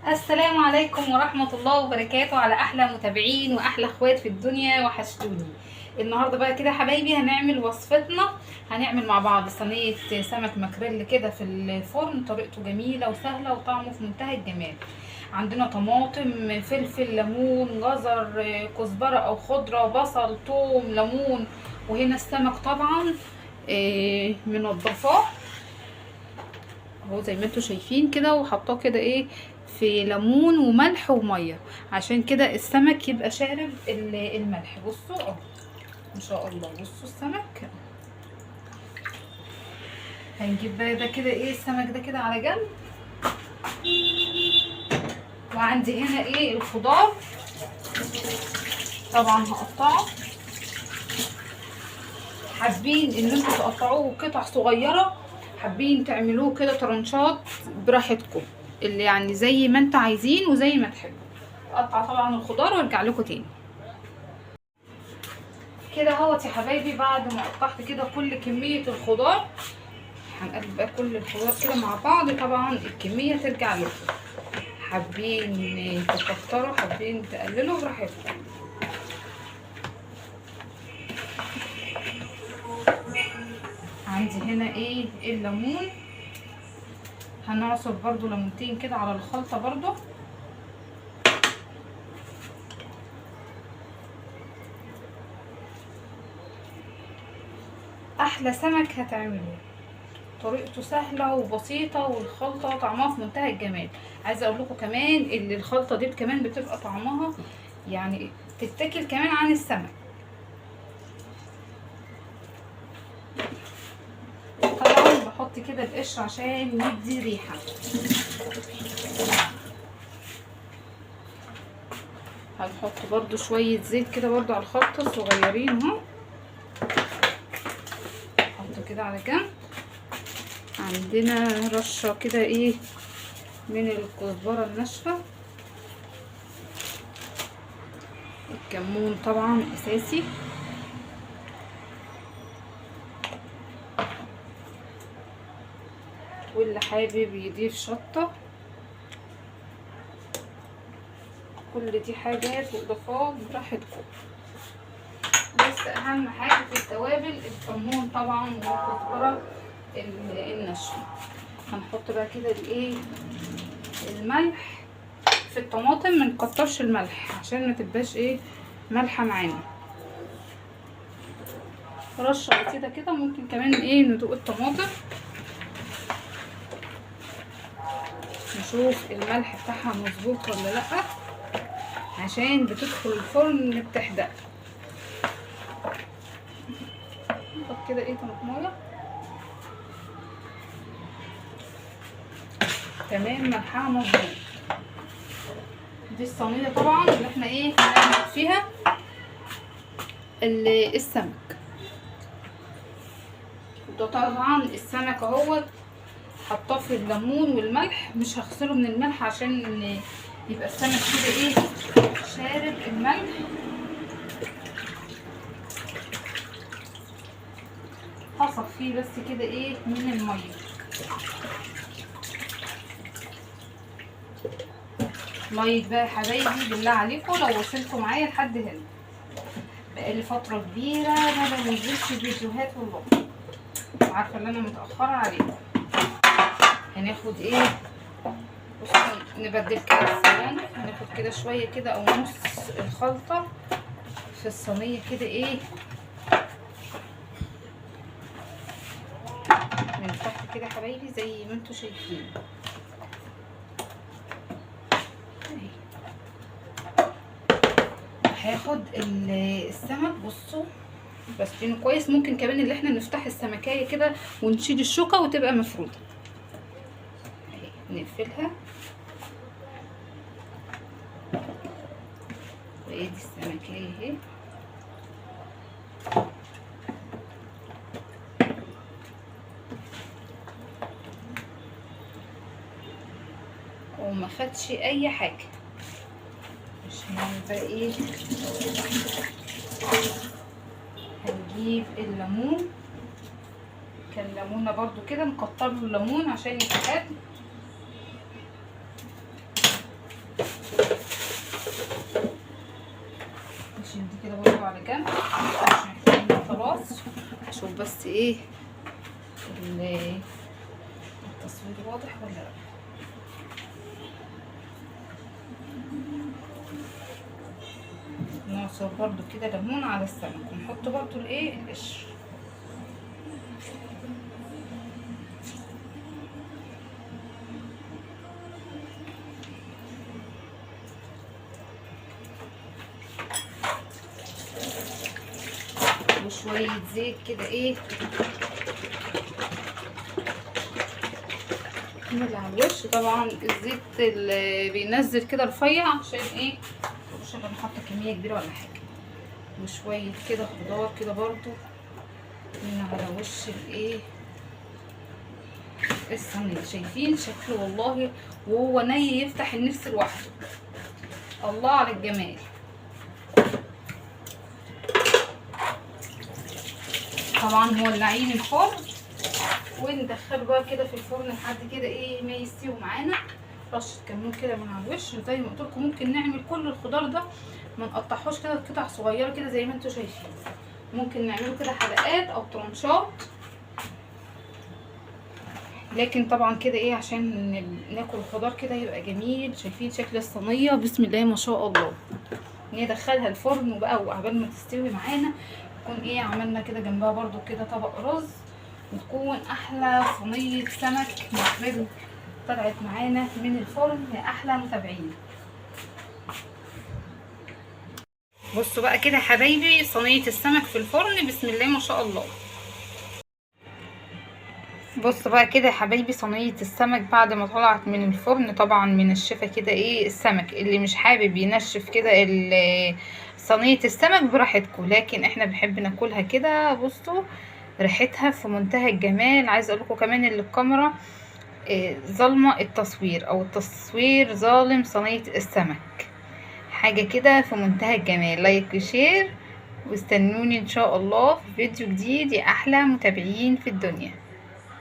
السلام عليكم ورحمة الله وبركاته على أحلى متابعين وأحلى أخوات في الدنيا. وحشتوني النهاردة بقى كده حبايبي. هنعمل وصفتنا، هنعمل مع بعض صينية سمك ماكريل كده في الفرن. طريقته جميلة وسهلة وطعمه في منتهى الجمال. عندنا طماطم، فلفل، ليمون، جزر، كزبرة أو خضرة، بصل، ثوم، ليمون، وهنا السمك طبعا منضفاه اهو زي ما انتوا شايفين كده، وحطاه كده ايه في ليمون وملح ومية عشان كده السمك يبقى شارب الملح. بصوا اهو ان شاء الله. بصوا السمك هنجيب بقى ده كده ايه السمك ده كده على جنب. وعندي هنا ايه الخضار طبعا هقطعه. حابين ان انتوا تقطعوه قطع صغيرة، حابين تعملوه كده ترنشات براحتكم، اللي يعني زي ما انتوا عايزين وزي ما تحبوا. اقطع طبعا الخضار وارجع لكم تاني كده اهوت يا حبايبي. بعد ما قطعت كده كل كمية الخضار، هنقلب بقى كل الخضار كده مع بعض. طبعا الكمية ترجع لكم، حابين تكتروا حابين تقللوا براحتكم. عندي هنا ايه الليمون، هنعصر برضو ليمونتين كده على الخلطة برضو. احلى سمك هتعمله، طريقته سهلة وبسيطة والخلطة طعمها في منتهى الجمال. عايزة اقول لكم كمان ان الخلطة دي كمان بتبقى طعمها يعني تتاكل كمان عن السمك. طبعا بحط كده القشر عشان يدي ريحة. هنحط برضو شوية زيت كده برضو على الخلطة صغيرين اهو، نحطه كده على جنب. عندنا رشة كده ايه من الكزبرة الناشفة، الكمون طبعا اساسي، واللي حابب يضيف شطة. كل دي حاجات واضافات براحتكم، بس اهم حاجة في التوابل الكمون طبعا والكزبرة الناشفة. هنحط بقى كده الايه الملح في الطماطم، ما نكترش الملح عشان ما تبقاش ايه مالحة معانا. رشة بسيطة كده. ممكن كمان ايه ندوق الطماطم نشوف الملح بتاعها مظبوط ولا لا، عشان بتدخل الفرن بتحدق. نحط كده ايه طماطمايه، تمام ملحها مظبوط. دي الصينية طبعا اللي احنا ايه هنعمل فيها السمك. ده طبعا السمك اهوت حطاه في الليمون والملح، مش هغسله من الملح عشان يبقى السمك كده ايه شارب الملح. هصفيه بس كده ايه من المية. like بقى يا حبايبي بالله عليكم لو وصلتوا معايا لحد هنا. بقالي فترة كبيرة ما بنزلش فيديوهات والله، عارفه ان انا متاخرة عليكم. هناخد ايه، بصوا نبدل كده الصينية، هناخد كده شوية كده او نص الخلطة في الصينية كده ايه من تحت كده حبايبي زي ما انتوا شايفين. هاخد السمك، بصوا بس كويس. ممكن كمان اللي احنا نفتح السمكايه كده ونشيل الشوكة وتبقى مفروده. اهي نقفلها، وادي السمكايه اهي. وما خدش اي حاجة. مش هنعمل بقى ايه، هنجيب الليمون، كان ليمونه برضو كده نكتر له الليمون عشان يتحد. على جنب، مش محتاجين خلاص. اشوف بس ايه التصوير واضح ولا لا. نعصر برضو كده ليمون على السمك، ونحط برضو الايه القشر. وشوية زيت كده ايه من على الوش. طبعا الزيت اللي بينزل كده رفيع عشان ايه مش انا حاطه كمية كبيرة ولا حاجة. وشوية كده خضار كده برضو من على وش الايه الصينية. شايفين شكله والله وهو ني يفتح النفس لوحده، الله على الجمال. طبعا مولعين الفرن، وندخله بقى كده في الفرن لحد كده ايه ما يستوي معانا. رشه كمون كده من على الوش. زي ما قلت لكم ممكن نعمل كل الخضار ده ما نقطعهوش كده قطع صغيرة كده زي ما انتم شايفين، ممكن نعمله كده حلقات او ترنشات، لكن طبعا كده ايه عشان ناكل الخضار كده يبقى جميل. شايفين شكل الصينية بسم الله ما شاء الله. ندخلها الفرن وبقى وعبال ما تستوي معانا نكون ايه عملنا كده جنبها برضو كده طبق رز، وتكون احلى صينية سمك ماكريل طلعت معانا من الفرن. يا احلى متابعين. بصوا بقى كده حبايبي صينية السمك في الفرن بسم الله ما شاء الله. بصوا بقى كده يا حبايبي صينية السمك بعد ما طلعت من الفرن، طبعا منشفة كده ايه السمك. اللي مش حابب ينشف كده صينية السمك براحتكم، لكن احنا بنحب ناكلها كده. بصوا ريحتها في منتهى الجمال. عايزه اقول لكم كمان اللي الكاميرا ظالمه التصوير، او التصوير ظالم صينية السمك. حاجة كده في منتهى الجمال. like و share، واستنوني ان شاء الله في فيديو جديد يا احلى متابعين في الدنيا.